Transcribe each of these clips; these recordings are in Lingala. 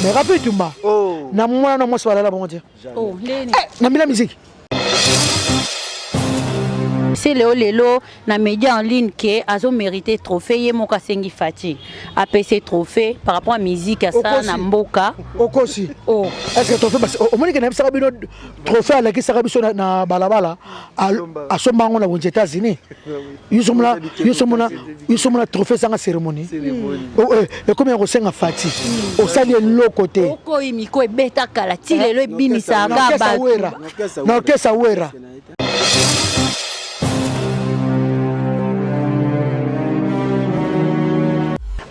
Mais Rafi Tumba. Oh. Na mwana na mwasi balala bango te. Oh, ndeni. Eh, na mila musique. Se leo lelo na média en ligne ke azo mériter trophée ye moko asengi Fatshi apesi trophée par rapport à musique asala na mboka. Okosi. Oh. Est-ce que trophée basi omoni ke nayebisaka bino trophée alakisaka biso na balabala asomba yango na wenze États-Unis. Yosomona yosomona yosomona trophée ezanga cérémonie. Ekomi ya kosenga Fatshi. Osali eloko te. Okoyi miko ebeta kala ti lelo ebinisaka bato. Na orchestre Wera.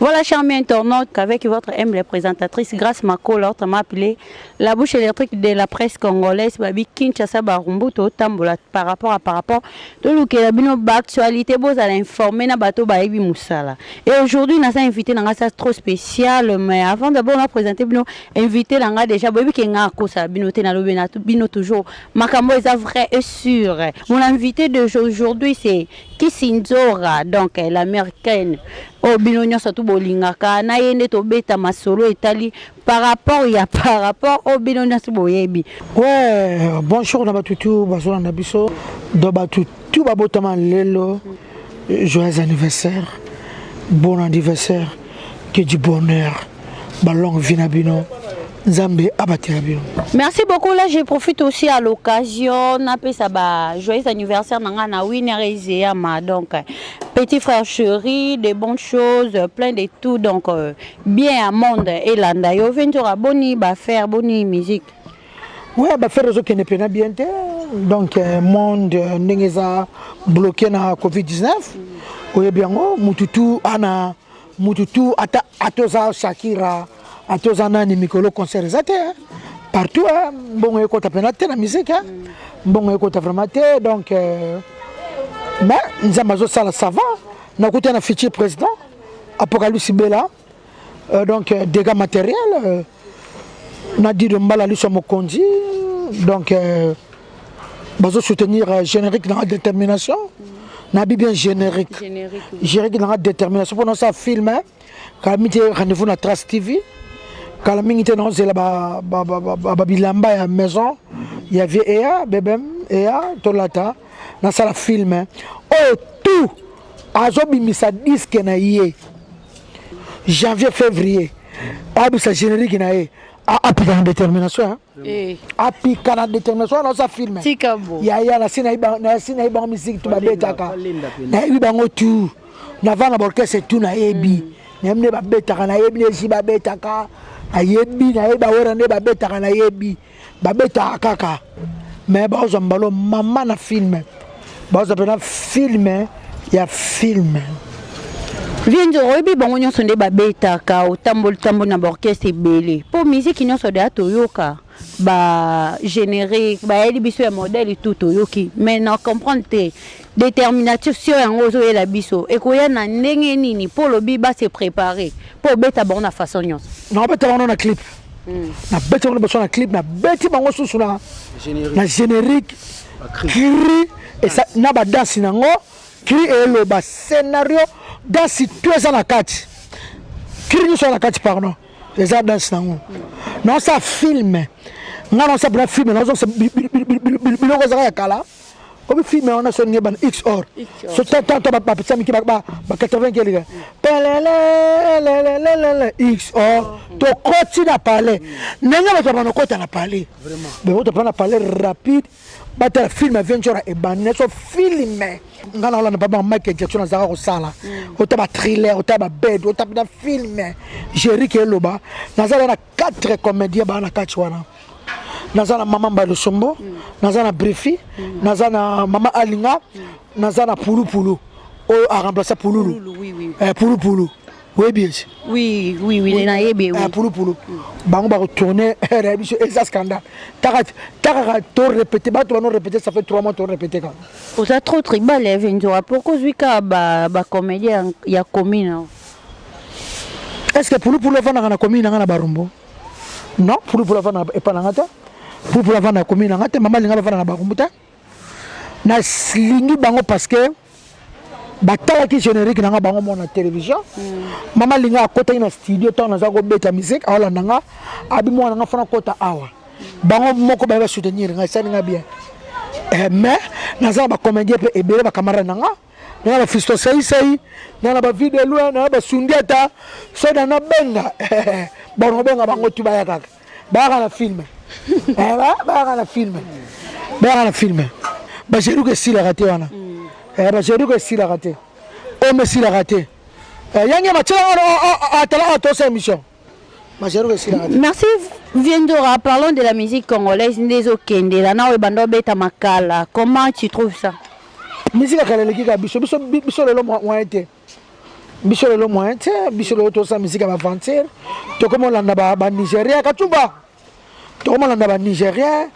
Voilà, chers amis internautes, avec votre humble présentatrice Grâce Makola, autrement appelée la bouche électrique de la presse congolaise, Babi Kinshasa Barumbu, Tambola, par rapport à par rapport, tolukela bino ba actualité, bozala informé na bato bayebi musala. Et aujourd'hui, nous avons invité dans ça trop spécial, mais avant d'abord, on a présenté bino invité nanga déjà, boyebi ke nga kosa bino te na lobi na bino toujours makambo eza vrai et sûr. Mon invité de aujourd'hui c'est Kissinzora, donc l'américaine. Oh bino nyonso tu bolingaka na ye nde tobeta masolo etali par rapport ya par rapport au bino nyonso boyebi. Ouais, bonjour na batu tu bazolanda biso do batu tu babotama lelo, joyeux anniversaire, bon anniversaire, que du bonheur, ba longue vie na bino, Nzambe abatela bino. Merci beaucoup. Là, je profite aussi à l'occasion, napesa ba joyeux anniversaire nanga na Winner Ezeyama. Donc, petit frère chéri, de bonnes choses, plein de tout. Donc, bien à monde et landa yo ventura boni ba faire boni musique. Ouais, ba faire ozo kene pena bien te. Donc, monde ndenge eza bloqué na Covid-19. Oyebi yango mututu ana mututu ata atoza Shakira atoza nani mikolo concert eza te partout hein, mbongo ekota pena te na musique hein. Mbongo ekota vraiment te. Donc mais Nzambe azosala ça va. Nakuta na futur président Apocalypse Bella. Donc dégâts matériels na dit de mbala liso mokonzi. Donc bazo soutenir générique dans la détermination. Na bi bien générique. Générique, oui. Générique dans la détermination pour ça film hein. Kala mité rendez-vous na Trace TV. Kala mingi te non zela ba ba ba ba, ba, ba bilamba ya maison. Il y avait EA BBM EA tolata na sala film hein. Oh tout azobimisa disque na ye. Janvier février. Abisa générique na ye. A apika na détermination hein. Eh. Apika na détermination na sa film. Tika bo. Ya ya na sina iba na sina iba musique tu babetaka. Falinda pena. Na yebi bango tout. Na vana ba orchestre tout na yebi. Na yebi ne babetaka na yebi ne si babetaka. Na yebi na yebi ba wera ne babetaka na yebi. Babetaka kaka. Mais ba ozo mbalo mama na film. Ba ozo pena film ya film. Vienzo oyebi bango nyonso nde babetaka otamboli tamboli na ba orchestre ebele. Po musique nyonso deya toyoka ba générique bayeli biso ya modèle tout toyoki mais na comprendre te détermination yango ozoyela biso ekoya na ndenge nini po lobi ba se préparer po obeta bango na façon nyonso. Na obeta bango na clip. Na beti bango na clip, na beti bango susu na Générique. na générique. Ba cri. Cri et ça na ba danse nango. Cri et le ba scénario danse tout eza na kati. Cri nyonso na kati pardon. Eza danse nango. Na sa film. Nga na sa bra film na so biloko ezaka ya kala. Obi film wana so nge ban X or. So tant tant ba ba pesa miki ba ba ba 80 kelika. Pelele X or to koti na palais. Ndenge bato ba kota na palais. Vraiment. Ba bato ba na palais rapide. Bata film Aventure e bande so film. Nga na olanda ba Michael Jackson azaka kosala. Ota ba thriller, ota ba bed, ota ba film. Jerry Keloba, nazala na 4 comédiens ba na kati wana. Naza na mama Mbalosombo, naza na Brifi, naza na mama Alinga, naza na Pulu Pulu. Oyo a remplacé Pululu. Pululu, oui, oui. Pulu Pulu. Oui, bien sûr. Oui, oui, oui, na yebi, oui. Pulu Pulu. Bango ba retourner, na biso eza scandale. Taka taka to répéter, ba to non répéter, ça fait 3 mois to répéter quand. Oza trop tribal eh, Ventura. Pourquoi zwika ba ba comédien ya commune? Est-ce que Pulu Pulu va na commune na Barumbu? Non, Pulu Pulu va na epa na ngata. Pulu Pulu va na commune na ngata, mama linga va na Barumbu ta. Na lingi bango parce que Batalaki générique na nga bango mona télévision. Mama Linga akotaki na studio ntango naza kobeta musique, aolanda nga, abi mwana nga fana kota awa. Bango moko baye basoutenir nga, esali nga bien. Mais naza na bacomédien mpe ebele, bacamarade na nga, na bafisto seisei, na na bavie de loin, na basundiata soda, nabenga bango, benga bango tu, baya kaka, bayaka na film. Bayaka na film, bayaka na film. Bageruka esilaka te wana. Bageruka esilaka te, oyo esilaka te. Yange matiela atala awa, tosa émission, bageruka esilaka te. Merci, Vieux Ndora. Parlons de la musique congolaise nde ezokendela na oyo ebanda obeta makala. Comment tu trouves ça? Musique ya kala eleki kaka biso. Biso lelo moyen te, biso lelo moyen te. Biso lelo tosala musique ya baventure, tokomolanda banigérien katumba, tokomolanda banigérien,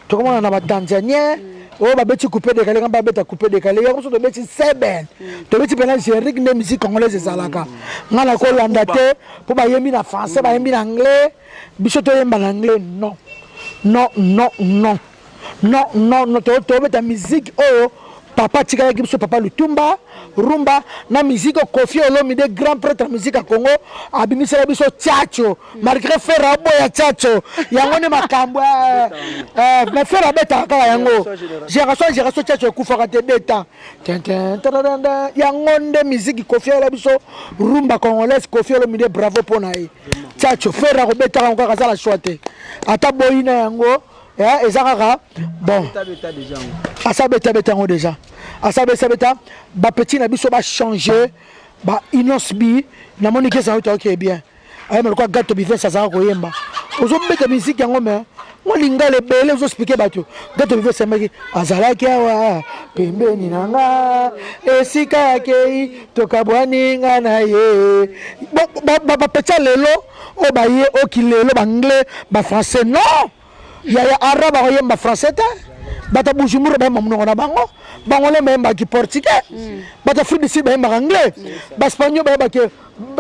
tokomolanda batanzanien oyo babeti coupé décalé. Nga babeta coupé décalé yango, so tobeti seben, tobeti mpena générique nde musique congolaise ezalaka. Nga na kolanda te mpo bayembi na français, bayembi na anglais, biso toyemba na anglais. Non, non, non, non, non, non, non. Tobeta musique oyo papa atikalaki biso, papa Lutumba, rumba na musique oyo Kofi Olomide, grand prêtre ya musique ya Congo, abimisela biso tchatcho. Malgré Ferre aboya tchatcho, yango nde makambo. Mais Ferre abetaka kaka yango génération ya génération. Tchatcho ekufaka te, de temps tintin, yango nde musique Kofi ayela biso, rumba congolaise. Kofi Olomide, bravo mpo na ye. Tchatcho, Ferre akobetaka yango kaka, aza na choix te. Ata boyi na yango, eza kaka bon. Asa betabeta yango déjà, asa betabeta. Bapeti na biso bachange ba Innoss'B, namoni kesa oyo toyoki bien, ayeba lokwa Gato Bives azalaka koyemba. Ozobeta musique yango, mais mwa lingala ebele, ozoexpliquer bato. Gato Bives ayembaki, azalaki awa pembeni na nga, esika akei tokabwani nga na ye. Bapeti ya lelo oyo baye oki lelo, baanglais, bafrançais, non yaya. Arabe akoyemba français te. Bato ya Bujumbura bayemba monoko na bango, bangolais bayembaki portugais, bato Afrique du Sud bayembaka anglais, baespagnol bayembaki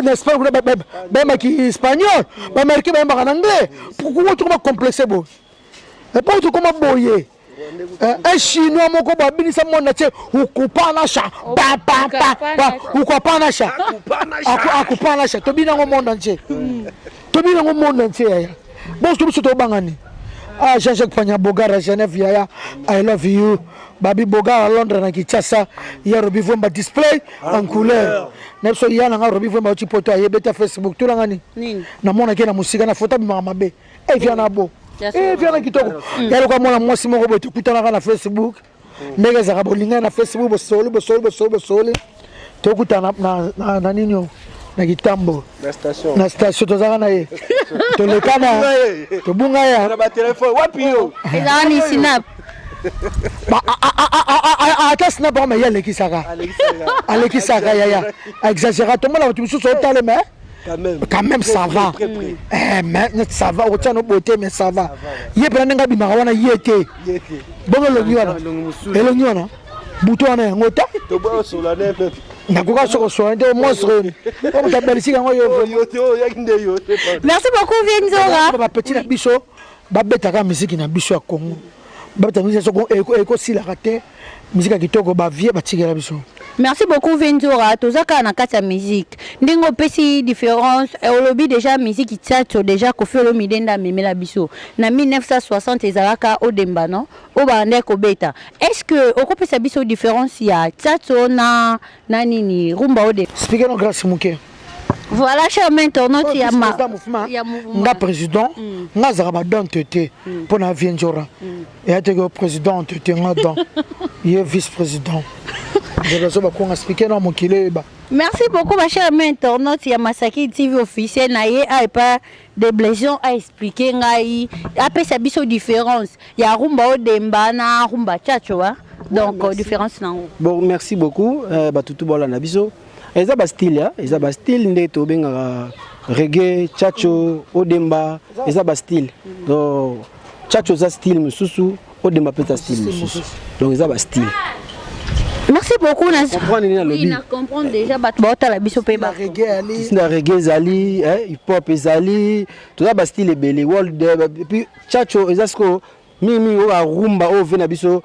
na Espagne kuna, bayembaki espagnol, baaméricain bayembaka na anglais. Pourquoi tokoma complexe boye? Epo tokoma boye, un Chinois moko babinisa monde tie ukupanasha papapa, ukupanasha, akupanasha, tobina yango monde entier, tobina yango monde entier. Yaya, bonso biso tobangani. Ah, Jean-Jacques Panya Bogar à Genève, yaya, I love you. Babi Bogar à Londres, na Kinshasa, ya Robi Vomba, display en couleur na biso. Ya nanga Robi Vomba oti poto, ayebeta Facebook tolanga nini. Namonaki na mosika na foto, abimaka mabe. Evia na bo, evia na kitoko ya loka. Mwana mwasi moko boye tokutanaka na Facebook, ndenge ezalaka, bolingani na Facebook, bosoli, bosoli, bosoli, bosoli, tokutana na nini oyo na kitambo, na station, tozalaka na ye, tolekana, tobunga ya. Ezalaka ni Snap? Ata Snap ama, ye alekisaka, alekisaka yaya, exagéra. Tomona bato mosusu otale, mais quand même ça va. Mais ça va, okotia no beauté, mais ça va. Ye mpena ndenge abimaka wana, ye te bongo. Elongi wana, elongi wana, buto wana, yango te. Nakoka soko soin te, monstre oyo moto abelisika yango yo. Merci beaucoup, Vieux Nzora. Bapeti na biso babetaka misiki na biso ya Congo, babeta misiki soko ekosilaka te, misiki ya kitoko bavie batikela biso. Merci beaucoup, Vieux Nzora. Toza kaka na kati ya musique. Ndenge opesi différence, olobi déjà musique tchatcho, déjà Kofi Olomide nde amemela biso na 1960, ezalaka odemba no oyo babandaki kobeta. Est ce que okopesa biso différence ya tchatcho na nini, rumba odemba? Explique no, Grâce moke. Voilà, cher internaute, ya ma ya mouvement. Nga président, nga azalaka badante te mpo na Vieux Nzora. Eya teke présidente te, nga dan ye vice président nzela bakonga. Explique na mokili oyeba. Merci beaucoup, ma chère amie internaute ya Masaki TV officiel. Na ye a epa de Blaison a expliqué ngai, apesa biso différence ya rumba odemba na rumba tchatcho wa. Donc ouais, différence nango. Bon, merci beaucoup. Batutu bolanda biso, eza bastyle ya, eza bastyle nde tobengaka reggae, tchatcho, odemba, eza bastyle. Donc tchatcho eza style mosusu, odemba mpe eza style mosusu, donc eza bastyle. Merci beaucoup na Comprendre nini nalobi? Oui, na comprendre déjà, bato baotala biso mpe ba na reggae ezali, hip hop ezali, toza bastyle ebele, world. Et puis tchatcho eza sikoyo mingimingi oyo arumba oyo ve na biso,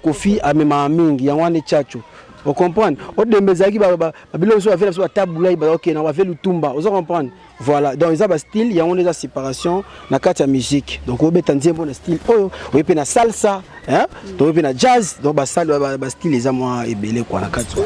Kofi amemaka mingi yango wana tchatcho. Ocomprendre? Odemba ezalaki babiloko biso bavela biso batabulai, bazokende bave lutumba, ozo comprendre? Voilà, donc eza bastyle yango nde eza séparation na kati ya musique. Donc obeta nzembo na style oyo, oye mpe na salsa, hein? Donc mpe na jazz, donc basale bastyle eza mwa ebele kwa na kati.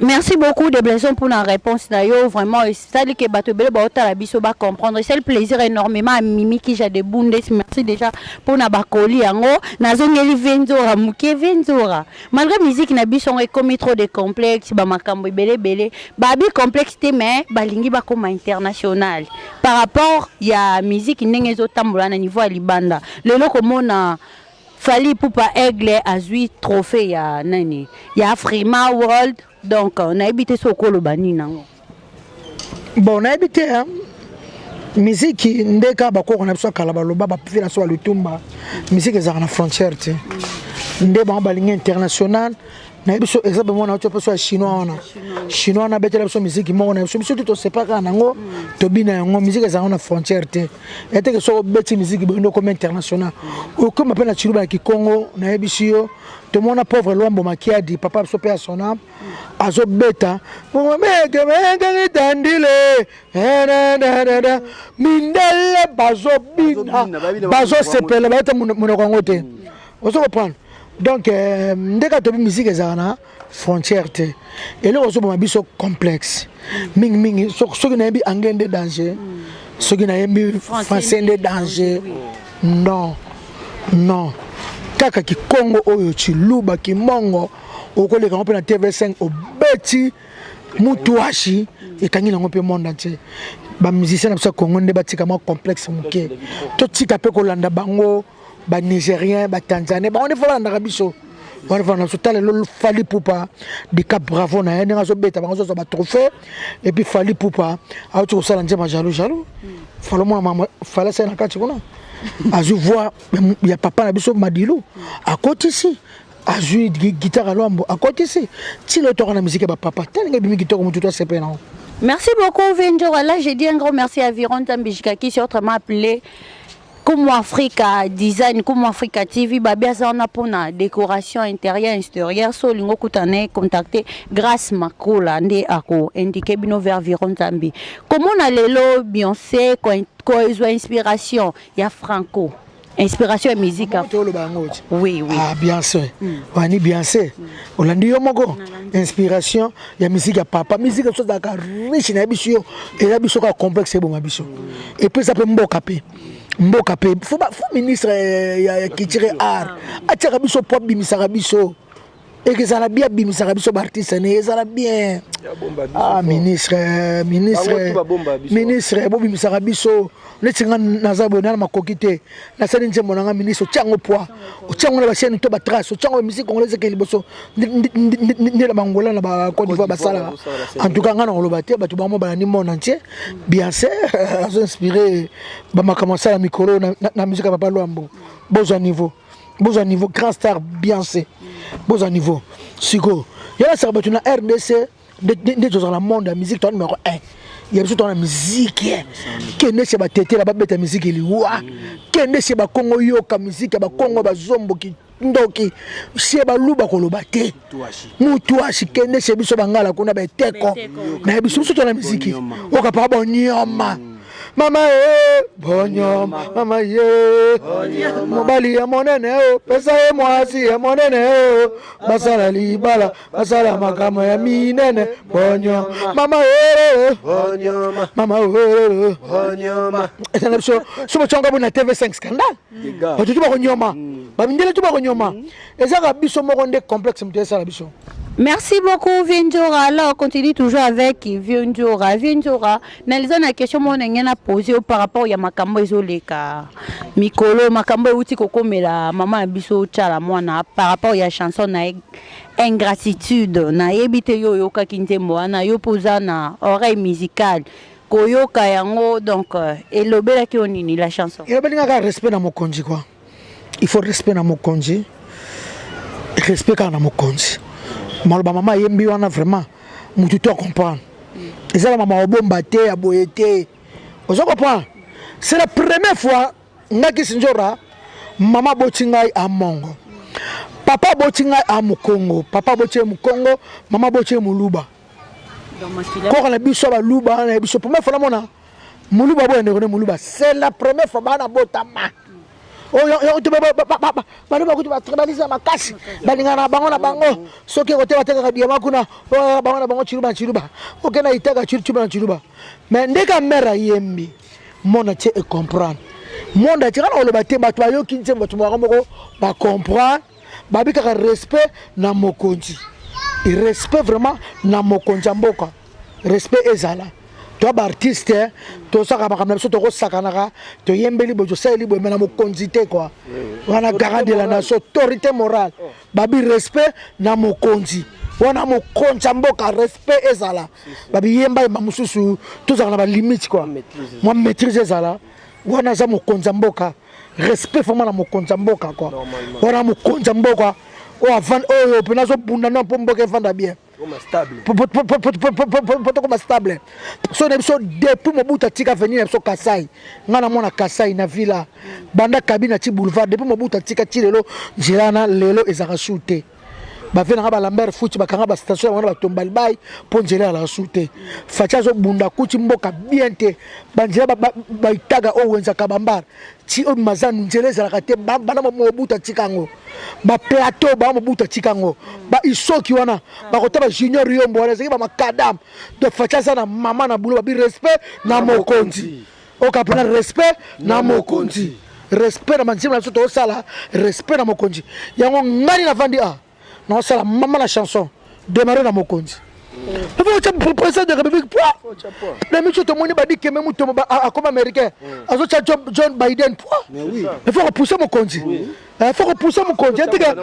Merci beaucoup de Blaison pour la réponse na yo. Vraiment, esali ke bato ebele baotala biso bacomprendre. Esali plaisir énormément à Mimi Kija de Bundes. Merci déjà mpona bakoli yango. Nazongeli Venzora moke. Venzora, malgré musique na biso yango ekomi trop de complexe, bamakambo ebele ebele, babi complexe te, mais balingi bakoma international par rapport ya musique ndenge ezotambola na niveau ya libanda. Lelo komona Fally Ipupa Aigle azwi trophée ya nani, ya Afrima World, donc nayebi te so okoloba nini nango. Bon, nayebi te, hein. Miziki nde kaka bakoko na biso ya kala baloba, bapife na biso balutumba, miziki ezalaka na frontière te. Nde bango balingi international. Nayebi so exemple moko na yo mpe so ya Chinois wana. Chinois wana abetela biso miziki moko na biso, biso te tosepa kaka nango, tobina yango. Miziki ezalaka na frontière te. Eteke soki obeti miziki boye nde okomi international, okoma mpe na Tshiluba ya Kikongo. Nayebisi yo, tomona pauvre Lwambo Makiadi, papa biso mpe ya sonam, azobeta tandile, mindele bazobina, bazosepela, bayete monoko yango te. Ozo comprendre? Donc nde kaka tobi, musique ezalaka na frontière te. Eloko ozoboma biso, complexe mingimingi. Soki nayebi anglais nde danger, soki nayebi français nde danger. Non, non, kaka Kikongo oyo, Tshiluba, Kimongo, okoleka ngo mpe na TV5, obeti mutuashi, ekangi nango mpe monde entier. Bamusicien na biso ya Congo nde batika mwa complexe moke, totika mpe kolanda bango Banigérien, Batanzanien. Bango nde fo balandaka biso wana. Fana biso, tala lelo Fally Ipupa Dika, bravo na ye ndenge azobeta bango, azozwa batrophée. Et puis Fally Ipupa auti kosala nzembo jaloux jaloux. Fally mwana mama, Fally asali na kati kuna, azwi voix ya papa na biso Madilu, akotisi, azwi guitare ya Lwambo, akotisi ntina otoka na musique ya bapapa. Talinga ebimi kitoko, motu to asepe nango. Merci beaucoup, Venjora. Là, j'ai dit un grand merci à Viron Zambijikaki, c'est autrement appelé Como Africa Design, Como Africa TV, babi aza wana mpona décoration intérieure, extérieure. So olingi okutana, contacter Grâce Makola, nde ako indiquer bino vers Viron Nzambi. Komona lelo Beyoncé kozwa inspiration ya Franco, inspiration ya musique. Toloba yango ti. Oui. Ah, Beyoncé wani, Beyoncé olandi yo moko, inspiration ya musique ya papa. Musique biso ezalaka riche, na biso yo eza biso kaka complexe eboma biso. Et puis eza mpe mboka, mpe mboka mpe fo ministre ya culture et art atiaka biso po abimisaka biso, ekezala bien. Abimisaka biso baartiste ne, ezala bien. Ah, ministre, ministre, ministre, bobimisaka biso. Neti nga naza boye, nana makoki te, nasali nzembo na nga, ministre otia yango poids, otia yango na bachaîne to batrace, otia yango bamusique congolaise eke liboso nde na Bangola, na baCôte d'Ivoire basalaka. En tout cas, nga na koloba te, bato bango balandi monde entier. Beyoncé azo inspiré bamakambo asala mikolo na musique ya papa Lwambo. Bozwa niveau, bozwa niveau, grand star Beyoncé, bozwa niveau. Sikoyo yalasaka bato na RDC nde tozala na monde ya musique, toa numéro 1 ya biso, toa na musique. Kende se batetela, babeta musique liwa. Kende se Bakongo, yoka musique ya Bakongo, bazomboki ndoki sie baluba koloba te mutu asi. Kende se biso bangala kuna, beteko na biso, biso toa na musique okapaka bonyoma. Mama e bonyoma, mama ye mobali ya monene o pesa ye mwasi ya monene o basala libala, basala makambo ya minene. Bonyo mama e, mama e ezala biso so botyanga bo na TV5, scandale, bato tu bakonyoma, bamindele tu bakonyoma. Ezaka biso moko nde complexe moto esala biso. Merci beaucoup, Vindjora. Alors, on continue toujours avec Vindjora. Vindjora, naliza na question moko ndenge na posé par rapport ya makambo ezoleka mikolo, makambo euti kokomela mama ya biso Tshala Mwana par rapport ya chanson na ye Ingratitude. Nayebi te, yo oyokaki nzembo wana, yo mpo oza na oreille musicale koyoka yango, donc elobelaki yo nini, la chanson? Elobeli kaka respect na mokonzi quoi. Il faut respect na mokonzi, respect kaka na mokonzi. Maloba mama ayembi wana, vraiment mutu to comprendre, eza na mama obomba te ya boye te. Ozo comprendre? C'est la première fois nga Kisi Nzora, mama aboti ngai amongo. Papa aboti ngai a mokongo, papa aboti ye mokongo, mama aboti ye moluba. Koko na biso baluba na biso première fois namona moluba boye ndeko ne moluba, c'est la première fois bana botama. Oyo baluba kutu batribalisme makasi, balingana na bango na bango, soki ekote batekaka diama kuna, bango na bango tshiluba tshiluba, okenda itaka tshiluba na tshiluba. Mais ndeka mère ayembi monde entier e comprendre, monde entier kana koloba te, bato bayoki nzembo, bato bango moko bacomprendre, babi kaka respect na mokonzi, respect vraiment na mokonzi ya mboka, respect ezala. To baartiste tosaka makambo na biso, tokosakanaka, toyembeli boye, tosaleli boye, me na mokonzi te quoi. Wana garant de la nation, autorité morale, babi respect na mokonzi wana, mokonzi ya mboka, respect ezala. Babi yemba yemba mosusu, tozala na balimite quoi, mwa maîtrise ezala. Wana aza mokonzi ya mboka, respect vraiment na mokonzi ya mboka quoi. Wana mokonzi ya mboka oyo oyo mpena azobunda no mpo mboka evanda bien, po tokoma stable. So na biso depuis Mobutu atika avenir na biso Kasai, ngai namona Kasai na villa banda kabina ti boulevard, depuis Mobutu atika ti lelo, nzela wana lelo ezalaka su te. Bave nanga balambert futi bakanga bastation yango wana, batomba libai mpo nzela ezalaka su te. Fatshi azobunda, kuti mboka bien te, banzela baitaga oyo wenzaka bambara ti oyo mazanu, nzela ezalaka te. Bana Mobutu atika yango, baplateau baa Mobutu atika yango, baisoki wana bakota bajunior yombo wana ezalaki bamakadam. Donc Fatshi aza na mama na bulo, babi respect na mokonzi oka mpena, respect na mokonzi, respect na banzembo na biso tozosala, respect na mokonzi. Yango ngani navandi a naosala mama na chanson démarre na mokonzi, otya président de République poids na miso. Tomoni badikeme mutombo akoma américain, azotya John Biden poids. Il faut repousser mokonzi, il faut repousser mokonzi, etika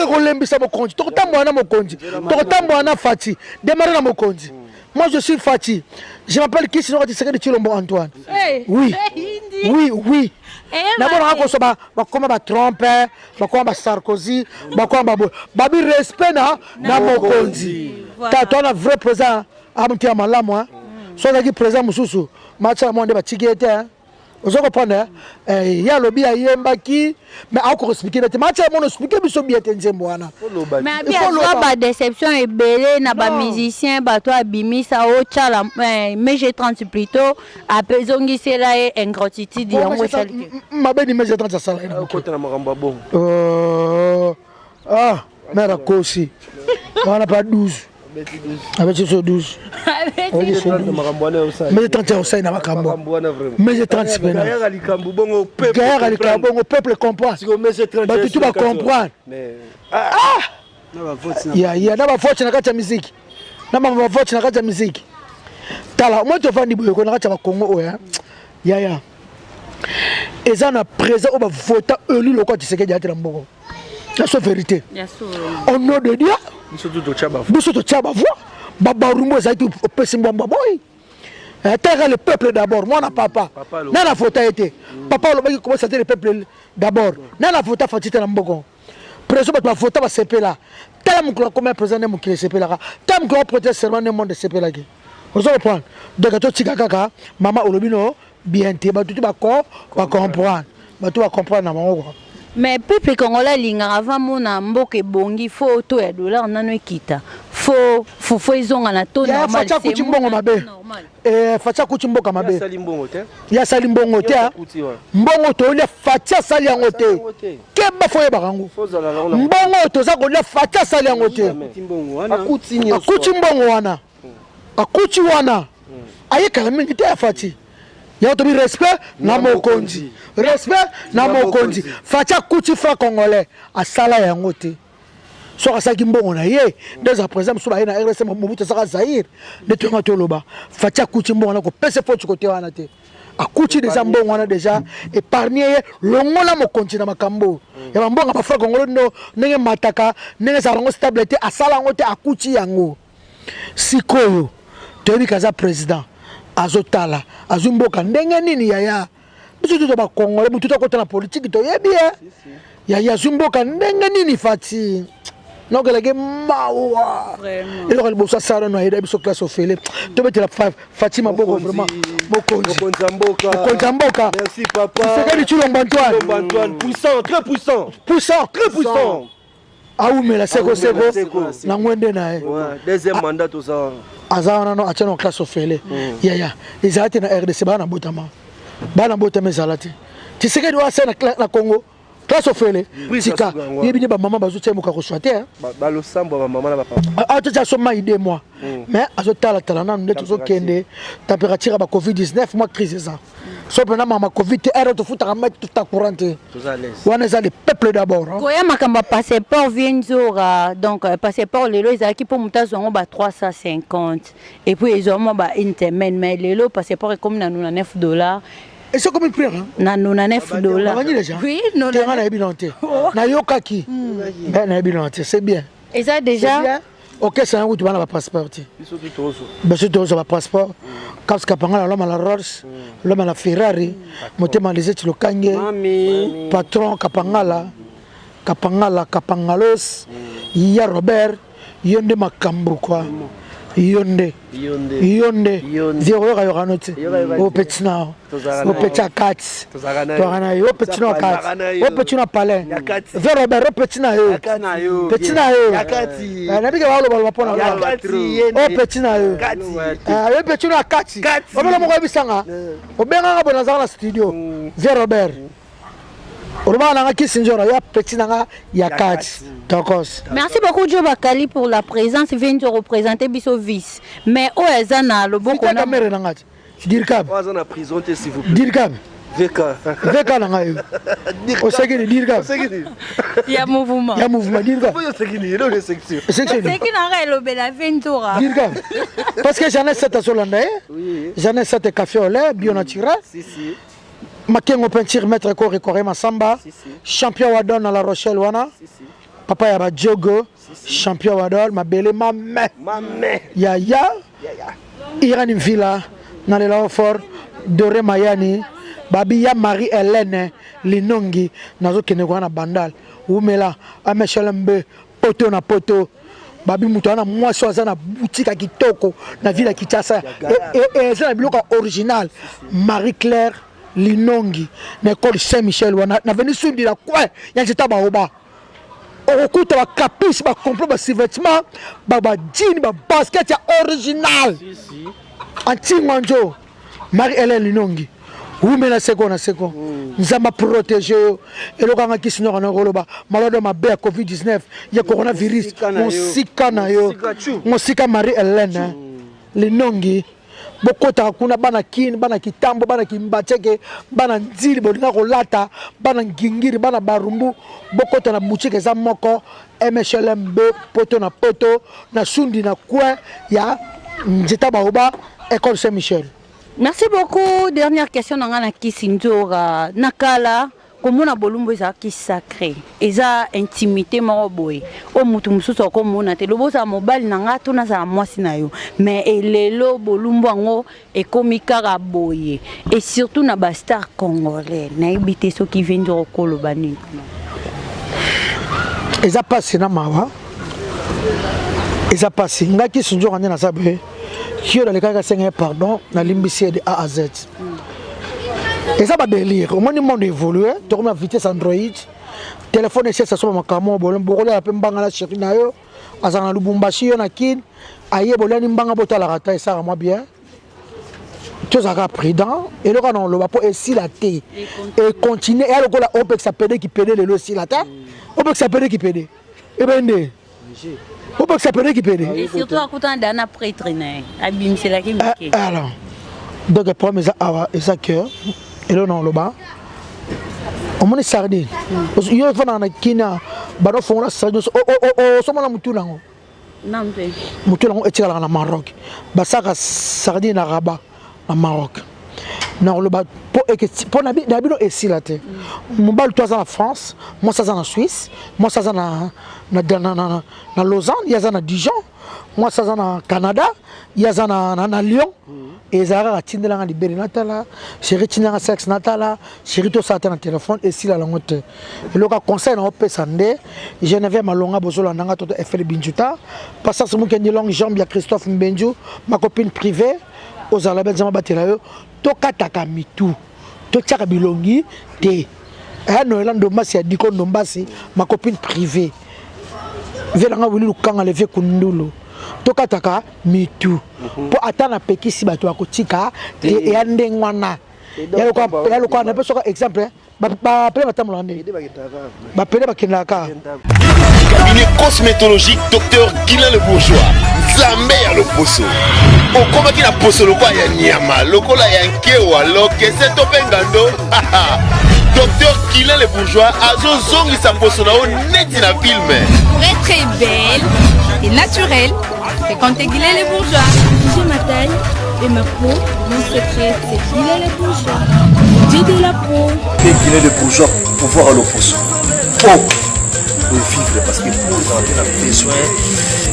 kolembisa mokonzi. Tokotambola na mokonzi, tokotambola na Fatshi, démarre na mokonzi. Moi, je suis Fatshi, je m'appelle Kisi Noko Tshisekedi Tshilombo Antoine. Oui, oui, oui. Nabonaka koso bakoma batrump, bakoma basarkozy, bakoma baboye, babi respect na mokonzi. Tata wana vrai président, amutu ya malamu. So azalaki président mosusu, matiala mwa nde batiki ye te. Ozo comprendre? Ye alobi ayembaki, mais akoki expliquer te. Matiala mona expliquer biso bien te nzembo wana. Mais abi azwa badéception ebele na bamusicien, bato abimisa otyala mg 30 plutôt, apezongisela ye ingratitude, yango esali te. Mabe ni mg 30 asala ye? Okota na makambo ya bongo. Ah, mare akosi wana pa 12, abeti so 12. Mg 30 osali na makambo mg 30 pena likambo bongo. Gayaka likambo bongo, peuple comprend, bato tu bacomprendre. Ya ya na bavote na kati ya miziki, na bavote na kati ya miziki. Tala moi, tovandi boye ko na kati ya bakongo oyo yaya, eza na président oyo bavota élu lokola Tshisekedi ate na mboko ya so vérité, au nom de Dieu. Biso totya bavoix, babarumbu ezalaki, opesi mbwambwa boyi teka le peuple d'abord. Mwana papa nana vota ye te, papa alobaki komosala te, le peuple d'abord. Nana vota Fatshi te na mboko président, bato bavota basepela. Tala mokolo akoma président nde mokili esepelaka, tala mokolo aprêter serment nde monde esepelaki. Ozo comprendre? Donc totika kaka mama olobi no bien te, bato ti bako bacomprendre, bato bacomprendre na bango quoi. Mais peuple congolais alingaka avant mona mboka ebongi, fo to ya dollar nano ekita, fo fufu ezonga na to normal. Fatshi akuti mbongo mabe, Fatshi akuti mboka mabe. Ye asali mbongo te, mbongo tolia Fatshi asali yango te. Keba, fo oyebaka yango, mbongo oyo toza kolia Fatshi asali yango te. Akuti mbongo wana, akuti wana ayekala mingi te ya Fatshi. Yango tobi respect na mokonzi, respect na mokonzi. Fatshi akuti franc congolais, asala yango te. Soki asalaki mbongo na ye nde eza président mosusu baye na RDC, Mobutu asaka Zaire nde toyanga toloba. Fatshi akuti mbongo wana, kopesa foti kote wana te. Akuti deja mbongo wana, deja épargne ye, longola mokonzi na makambo ya bambongo bafranc congolais ndo ndenge mataka, ndenge ezala yango stable te. Asala yango te, akuti yango. Sikoyo toyebi kaza président azotala azwi mboka ndenge nini. Yaya, biso to bacongolais, motu tokota na politike, toyebi ye. Yaya, azwi mboka ndenge nini Fatshi? Nokelaki mawa. Eloko liboso asala nano, ayeda biso classe ofele. Tobetela Fatshi maboko vraiment, mokonzi. Mokonzi ya mboka. Mokonzi ya mboka. Merci papa. Tshisekedi Tshilombo Antoine. Antoine, puissant, très puissant. Puissant. Très puissant. Awumela seko seko na ngwende na ye. Deuxième mandat toza wana. Aza wana no atia na classe ofele. Mm. Yaya, ezala te na RDC bana botama. Bana botama ezala te. Tshisekedi wa na na Congo. Classe ofele. Tika, yebi ne ba mama bazo tia moka ko te. Ba losambo ba mama na ba papa. Ah, ah, tia so mai deux mois. Mm. Mais azo tala tala nanu nde tozo kende température ba Covid-19 moi crise eza. So pena mama Covid te, ero tofutaka mai tofuta courant te. Wana eza le peuple d'abord. Koya makambo ya passeport vie nzora donc euh, passeport lelo ezalaki mpo moto azwa yango ba 350 et puis ezwa mwa ba une semaine mais lelo passeport ekomi na 99 dollars. Esi ekomi prix hein? Na 99 dollars. Babandi déjà? Oui, non. Te nga nayebi nano te. Oh. Nayokaki. Mais nayebi nano te, c'est bien. Eza déjà okesa yango kutu bana bapasseport te biso tozwa bapasseport kaps kapangala loma la rolls loma la ferrari motema liseti lokange patron kapangala kapangala kapangalos ya robert yo nde makambo kua yo nde yo nde vie oyoka yoka no te opeti na opeti ya kati tozalaka na yo opeti na kati opeti na palais vie robert opeti na yo peti na yo nabike balobaloba mpo na opeti na yo yo peti na kati obela moko oyebisanga obenganga boye nazalaka na studio vie robert olobaka nanga kisinjora ya petit nanga ya kati tokos. Merci beaucoup Joe Bakali pour la présence vient de représenter biso vice mais oyo aza na loboko na mere nanga ti dirkab oyo aza na prison te s'il vous plaît dirkab VK VK nanga yo osekini dirkab ya mouvement ya mouvement dirkab osekini elo le section oseki nanga elobela ventura dirkab parce que j'en ai sept azolanda ye j'en ai sept café au lait bio naturel si si Makengo peinture maître ko recoré Masamba si, si. Champion Wadon na La Rochelle wana si, si. Papa ya ba Diogo si, si. Champion Wadon mabele mame mame ya ya ya Irani Villa na lela fort Doré Mayani babi ya Marie Hélène Linongi nazokende kwa na Bandal wumela Amechel Mbe poto na poto babi moto wana mwasi oyo aza na boutique ya kitoko na ville ya Kinshasa eza na biloko ya original Marie Claire Linongi na école Saint Michel wana na veni sundi na coin ya nzeta baoba okokuta ba capuche ba complet ba survêtement ba ba jean ba basket ya original antingo njo Marie Hélène Linongi wumela seko na seko mm. nzambe aprotege yo eloko yanga kisi nyoka na koloba malado mabe ya covid-19 ya coronavirus mosika na yo mosika marie hélène linongi bokotaka kuna bana kin bana kitambo bana kimbacheke bana nzili bolinga kolata bana ngingiri bana barumbu bokota na boutique eza moko mhlmb poto na poto na sundi na coin ya nzeta baoba école saint michel. Merci beaucoup. Dernière question na nga na Kisi Nzora. Nakala komona bolumbu ezalaki sacré, eza intimité moko boye oyo motu mosusu akomona te. Lobi ozala mobali na nga to nazala mwasi na yo, mais elelo bolumbu yango ekomi kaka boye, et surtout na ba star congolais. Nayebi te soki vie Nzora okoloba nini. Eza pasi na mawa, eza pasi. Nga Kisi Nzora nde naza boye kio nalekaki asenga ye pardon, nalimbisi ye de A à Z. Eza ba délire, omoni monde évolue, tokomi na vitesse Android, téléphone esi esasoma makambo bokolela mpe mbanga na chéri na yo azala na Lubumbashi yo na Kin aye boliani mbanga botalaka ta esaka mwa bien. Tozalaka prudent, eloko na oloba mpo esila te econtinue eya lokola opekisa pede kipede lelo esila te opekisa pede kipede ebende opekisa pede kipede. Et surtout akutana da na prêtre na ye abimiselaki moke. Alors donc problème eza awa eza que eloko na oloba omoni sardine yo ofandaka na kina banofongola sardine osomona motu nango motu nango etikalaka na Maroc, basaka sardine na Rabat na Maroc. Na koloba mpo na bino esila te. Mobali to aza na France, mwasi aza na Suisse, mwasi aza na Lausanne, ye aza na Dijon, mwasi aza na Canada, ye aza na Lyon. Ezalaka kaka tindelanga libele natala chéri, tindelanga sexe natala chéri, tosala te na telefone esila yango te. Eloko ya conseil na opesa nde Geneviève Malonga bozolanda nga toto FL Binjuta Passance Mukendi longue jambe ya Christophe Mbenju ma copine privée ozala be nzambe abatela yo. Tokataka mitu totiaka bilongi te. Noela Ndombasi ya Diko Ndombasi ma copine privée. Vie na nga Willy Lukanga le vieux Kundulu. Tokataka mitu. Po ata napekisi bato ya kotika te eya ndenge wana. Ya lokola napesi yo exemple bapele batambolaka ndenge bapele bakendaka cabinet cosmétologique docteur Guilain le Bourgeois nzambe ya loposo okomaki na poso lokola ya nyama lokola ya nkewa lokese to mpe ngando. Docteur Guilain le Bourgeois azozongisa poso na yo neti na film. Pour être belle et naturelle, fréquentez Guilain le Bourgeois. J'ai ma taille et ma peau, mon secret, c'est Guilain le Bourgeois. Dieu de la peau. Et Guilain le Bourgeois, pouvoir à l'opposition. Oh, vivre parce que pour ezala mpe na besoin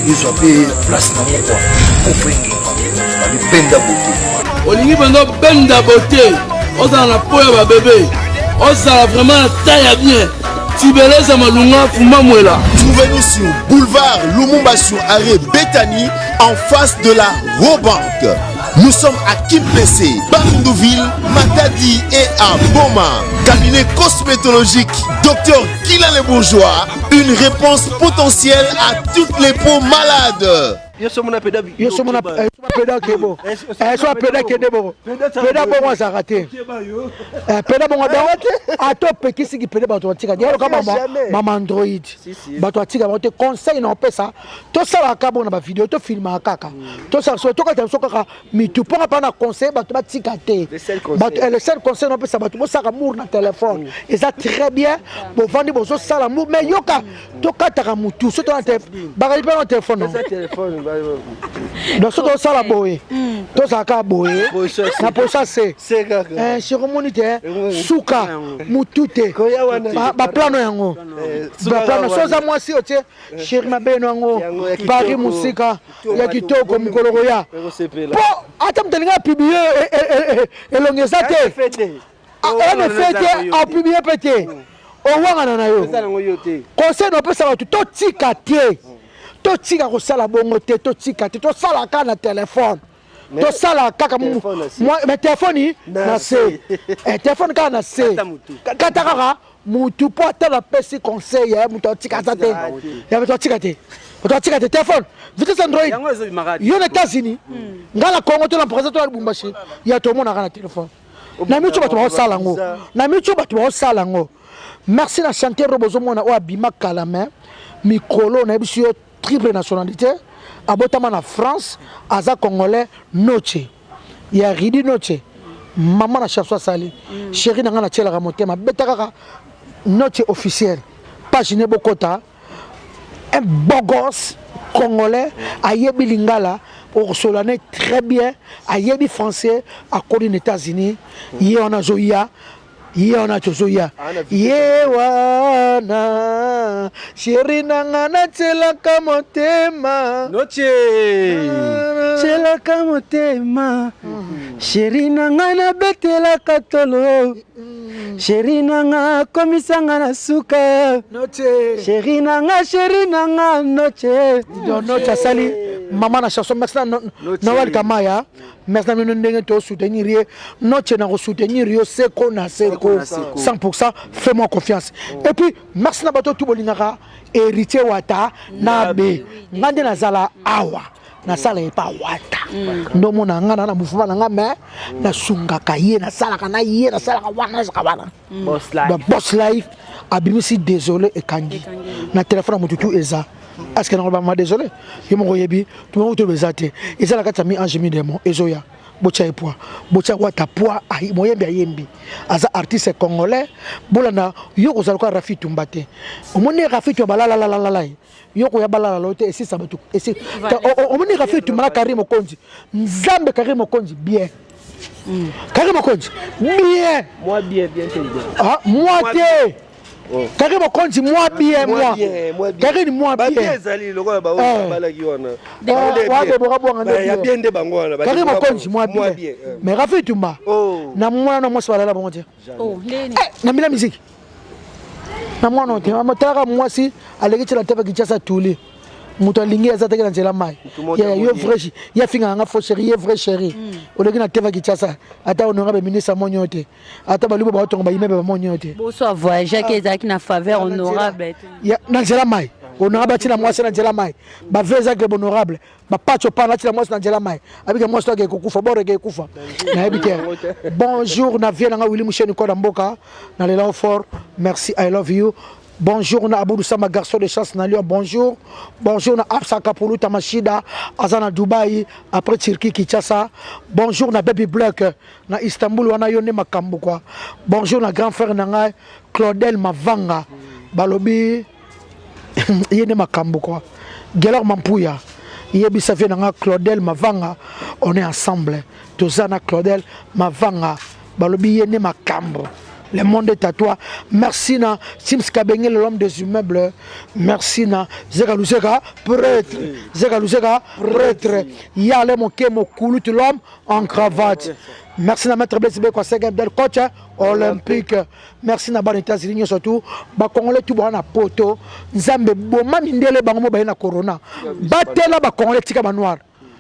ezwa mpe place nango kua po engenga babibenda beauté. Olingi mpenza obenda beauté, ozala na po ya babebe, ozala vraiment na taille ya bien, tibeleza malunga fumba mwela. Trouvez-nous sur boulevard Lumumba sur arrêt Bethany en face de la Rawbank. Nous sommes à Kimpese, Bandundu-ville, Matadi et à Boma. Cabinet cosmétologique Docteur Guilain le Bourgeois, une réponse potentielle à toutes les peaux malades. Yo so mona peda. Yo so mona peda kebo. Eh so peda kende bongo. Peda bongo azalaka te. Eh peda bongo donc ata opekisi ki peda bato batika. Ya loka mama mama Android. Bato batika bango te. Conseil na opesa tosalaka bongo na ba video to filmaka kaka. Tosala so tokata biso kaka mitu mpo nga mpa na conseil bato batika te. Bato le seul conseil na opesa bato bosaka mour na téléphone. Eza très bien bovandi bozosala mour mais yoka tokataka mutu soki tona bakali mpe na telefone donc soki tosala boye tozalaka boye na posa se siromoni te suka mutu te baplano yango baplano so oza mwasi otie sheri mabeno yango Paris mosika ya kitoko mokolo koya po ata moto alingi apublie elongi eza te ene te apublie mpe te owangana na yo. Conseil na opesa bato totika te, totika kosala bongo te, totika te, tosala kaka na telefone, tosala kaka mais telefone na se, telefone kaka na se, kata kaka mutu mpo ata napesi conseil ya moto atika aza te, ya moto atika te, moto atika te telefone vitesse Android yo na États-Unis nga na Congo to na Brazza to na Lubumbashi ya tomonaka na telefone na miso bato baosala yango, na miso bato baosala yango. Merci na chanteur oyo bozomona oyo abima kala mais mikolo nayebisi yo triple nationalité, abotama na France, aza congolais. Noche ya Ridi Noche, mama na chanson asali chéri na ngai natielaka motema, beta kaka Noche officiel page ne bokota. Un beau gosse congolais ayebi lingala okosola ne très bien, ayebi français, akoli na États-Unis. Ye wana azoya, ye wana tozoya, ye wana chéri na nga natielaka motema. Noche tielaka motema, chéri na nga nabetelaka tolo, chéri na nga akomisanga na suka. Noche. Chéri na nga, chéri na nga Noche. Donc Noche asali mama na chanson. Merci na Noël Kamaya, merci na bino ndenge tosoutenir ye. Noche na kosoutenir yo seko na seko 100%, fais-moi confiance. Et puis merci na bato tu bolingaka Héritier Wata na be nga nde nazala awa nasala epa Wata ndomona nga na mouvement na nga mais nasungaka ye, nasalaka na ye, nasalaka wana, nazalaka wana. Boss Life abimisi désolé ekangi na telefone ya motu tu eza est-ce que nango bama désolé yo moko oyebi tumango toyeba eza te eza na kati ya mi ange mi démon ezoya. Botya ye poids, botya Wata poids. Moyembi ayembi aza artiste congolais. Bolanda yo kozala lokola Rafi Tumba te. Omoni Rafi Tumba balalalalala ye yo koya balala te esisa bato. Omoni Rafi Tumba na Karine Mokonzi, Nzambe, Karine Mokonzi bien, Karine Mokonzi bien. Moi bien, bien te. Ah, moi te. Karine Mokonzi moi bien, moi Karine moi bien. Ezali lokola babalaki wana. Wadebora bwanga. Ya bien nde bango wana. Karine Mokonzi moi bien, mais Rafi Tumba na mwana mwasi balala bango te na mbila musique na mwana te. Talaka mwasi aleki ti na tefa Kinshasa tuli moto alingi aza teke na nzela mai yo vrai ye afingaka nga faux chéri ye vrai chéri oleki na teva Kinshasa ata honora baministre amoni yo te, ata baluba baotonga bayimebe bamoni yo te. Boso avoyageaki ezalaki na faveur honorable. Na nzela mai. Onanga batina mwasi na nzela mai. Ba vieux Zagreb honorable. Ba pacho pana atina mwasi na nzela mai. Abika mwasi to kokufa, bord eke kufa. Nayebi te. Bonjour na vieux nanga Willy Musheni koda mboka. Na lela fort. Merci, I love you. Bonjour na Aboudou Sama, garçon de chasse na Lyon. Bonjour. Bonjour na Absa Kapulu Tamashida, aza na Dubaï, après Turquie Kinshasa. Bonjour na Baby Black na Istanbul wana yo nde makambo quoi. Bonjour na grand frère na ngai Claudel Mavanga. Balobi ye nde makambo quoi. Gelor Mampuya. Yebisa vieux na nga Claudel Mavanga, on est ensemble. Toza na Claudel Mavanga. Balobi ye nde makambo. Le monde est à toi. Merci na Sims Kabenge, l'homme des immeubles. Merci na Zeka Luzeka, prêtre. Zeka Luzeka, prêtre. Yale Moke Mokulu, l'homme en cravate. Merci na Maître Blaise Beko, Sega coach olympique. Merci na bana États-Unis surtout. Ba Congolais tout na poto. Nzambe boma mindele bango mo na corona. Batela ba Congolais tika ba noir.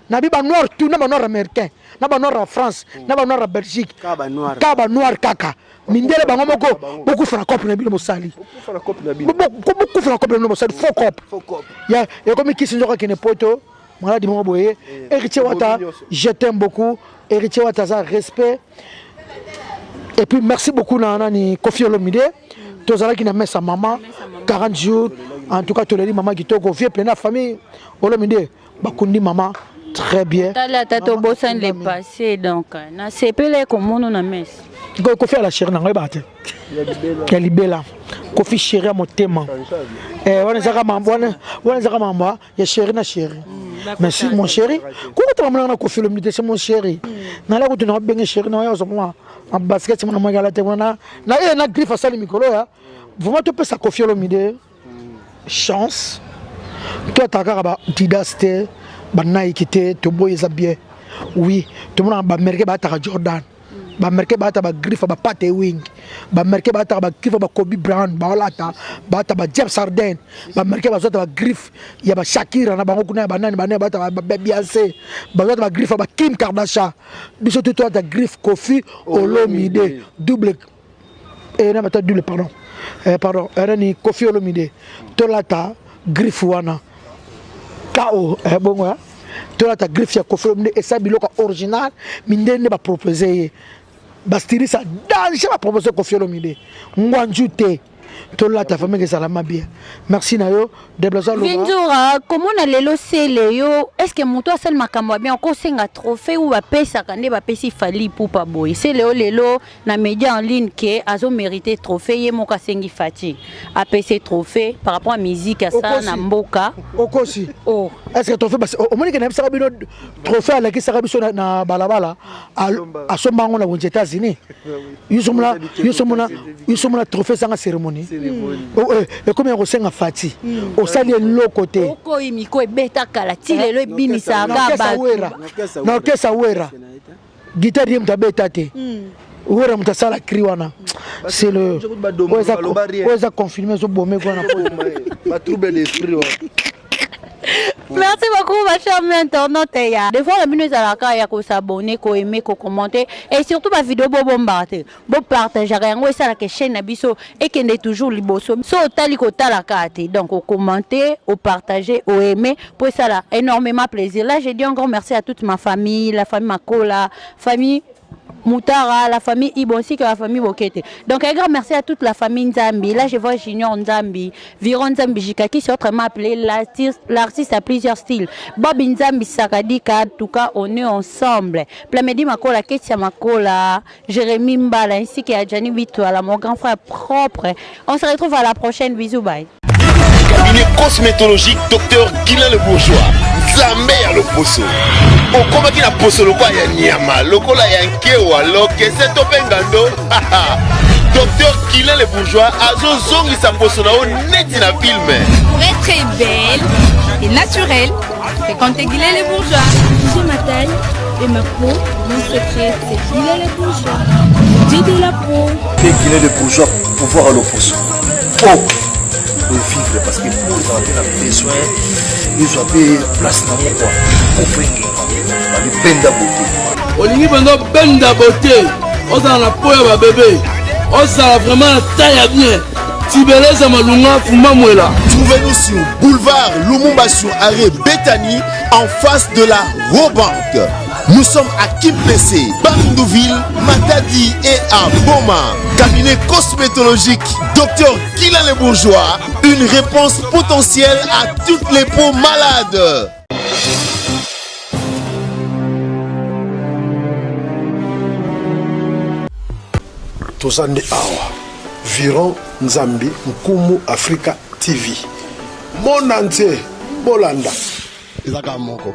Na bi ba noir tout na ba noir américain, na ba noir ya France, na ba noir ya Belgique. Ka ba noir. Ka ba noir kaka. Mindele bango moko bokufa na cope na bino bosali. Bokufa na cope na bino. Bokufa na cope na bino bosali faux cope. Faux cope. Ya ekomi kisi nzoka kene poto maladi moko boye. Héritier Wata, je t'aime beaucoup. Héritier Wata za respect. Et puis merci beaucoup na nani Koffi Olomide. Tozalaki na mesa mama 40 jours. En tout cas toleli mama kitoko vieux plein na famille Olomide bakundi mama très bien. Tala ata tobosani le passé donc nasepela komona na messe. Kofi ala chéri na ngai ba te. Ya libela. Kofi chéri ya motema. Eh wana ezaka mambo wana wana ezaka mambo ya chéri na chéri. Mais si mon chéri, koko ta mona na Koffi Olomide c'est mon chéri. Na la kutu na benge chéri na yo zo moi en basket mona moi gala te na na eh na griffe asali mikolo ya. Vraiment to pesa Koffi Olomide chance. Toi ta kaka ba Adidas te, ba Nike te, to boy eza bien. Oui, to mona ba Américain ba taka Jordan. Ba Américain ba ta ba griffe ba Pat Ewing. Ba Américain ba ta ba griffe ba Kobe Bryant, ba olata, ba ta ba James Harden. Ba Américain ba zota ba griffe ya ba Shakira na bango kuna ya ba nani ba nani ba ta ba Beyoncé. Ba zota ba griffe ba Kim Kardashian. Biso tout ta griffe Koffi Olomide double eh na bata double pardon. Eh pardon, nani Koffi Olomide. Tolata griffe wana. KO eh bongo ya. Tolata griffe ya Koffi Olomide esa biloko original mindende ba proposer ye. Ba styliste danger ba proposer Koffi Olomide. Ngwanju te. Tolata famille ezala bien. Merci na yo Deblaza Loba. Vindura, komona lelo sele yo, est-ce que moto asali makambo ya bien okosenga trophée ou bapesaka nde bapesi Fally Ipupa boye. Sele yo lelo na média en ligne ke azo mériter trophée ye moko asengi Fatshi. Apesi trophée par rapport à musique asala na mboka. Okosi. Oh. Est-ce que trophée basi omoni ke nayebisaka bino trophée alakisaka biso na balabala asomba yango na wenze États-Unis. Yosomona trophée ezanga cérémonie. Ekomi ya kosenga Fati. Osali eloko te. Okoyi miko ebeta kala ti lelo ebimisaka bato. Na orchestre Wera. Guitare ye moto abeta te. Wera moto asala cri wana. C'est le oyo eza confirmé ezobome kuna na poto. Ba trouble d'esprit wana. Merci beaucoup ma chère internaute ya. Des fois la bino ezalaka ya ko s'abonner, ko aimer, ko commenter et surtout ba vidéo bo bombaka te. Bo partager yango esalaka chaîne na biso ekende toujours liboso. So otali kotalaka te. Donc o commenter, o partager, o aimer pour ça énormément plaisir. Là, je dis encore merci à toute ma famille, la famille Makola, famille Moutara, la famille Ibo, ainsi que la famille Bokete. Donc un grand merci à toute la famille Nzambi. Là, je vois Junior Nzambi, Viron Nzambi Jikaki, c'est autrement appelé l'artiste à plusieurs styles. Bob Nzambi Sakadika, en tout cas, on est ensemble. Plamedi Makola, Ketia Makola, Jérémy Mbala, ainsi que Adjani Bitouala, mon grand frère propre. On se retrouve à la prochaine. Bisous, bye. Cabinet cosmétologique Docteur Guilain Le Bourgeois. Nzambe ya loposo. Okomaki na poso lokola ya nyama, lokola ya nkewa, lokese to mpe ngando. Docteur Guilain Le Bourgeois azozongisa poso na yo neti na film. Pour être belle et naturelle, fréquentez Guilain Le Bourgeois. J'ai ma taille et ma peau, mon secret, c'est Guilain Le Bourgeois. Dieu de la peau. Et Guilain Le Bourgeois, pouvoir à l'opposition. Oh, vivre parce que pour ils ont besoin, ils ont place dans mon quoi. Pour faire benda beauté. Olingi mpenza benda beauté, ozala na po ya ba bébé, ozala vraiment na taille ya bien. Tibeleza Malunga Fumba Mwela. Trouvez-nous sur boulevard Lumumba sur arrêt Bethany en face de la Robank. Nous sommes à Kimpese, Bandundu-ville, Matadi et à Boma. Cabinet cosmétologique, Docteur Guilain Le Bourgeois. Une réponse potentielle à toutes les peaux malades. Toza nde awa viron nzambi nkumu africa tv monde entier bolanda. Eza kaka moko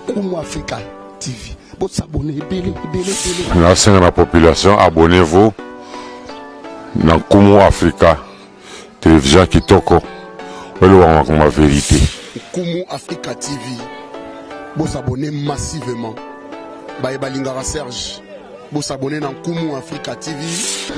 nkumu africa tv bo s'abonner ebele ebele ebele. Nasenga na population abonnez vous na nkumu africa television kitoko oyo elobaka makambo ya verite. Nkumu Africa TV bo s'abonner massivement baye balingaka Serge bo s'abonner na Nkumu Africa TV.